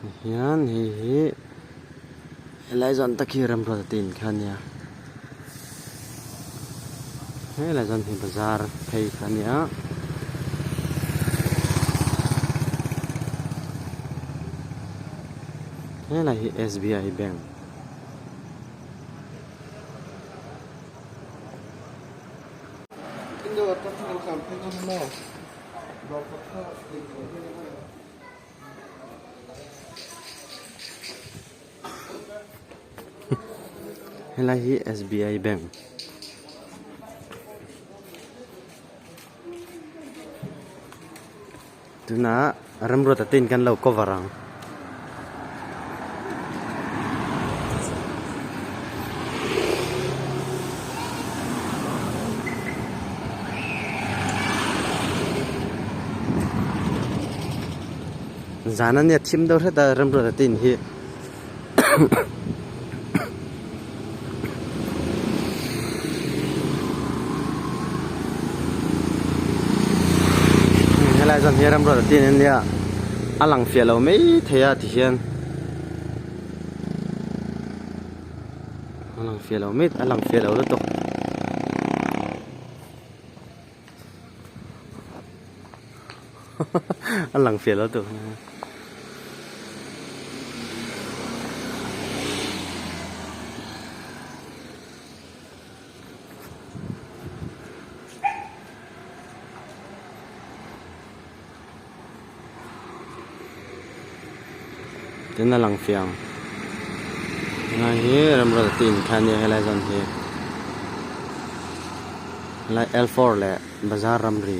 Hian hei hi helai zawn tak hi remruata te in kha ania helai zawn hi bazar phei kha ania. Helai hi S B I bank. Helai hi S B I bank tunah remruata te in kan lo cover ang. Zan ania thim deuh hret a remruata te in hi helai zawn hi remruata te in ania a lang fiah lo maithei a tihian a lang fiah lo mai a lang fiah lo lutuk. A lang fiah lo tur Tin a lang fiah ang. Helai hi remruata te in kha ania helai zawn hi. Helai L four leh bazar ramri.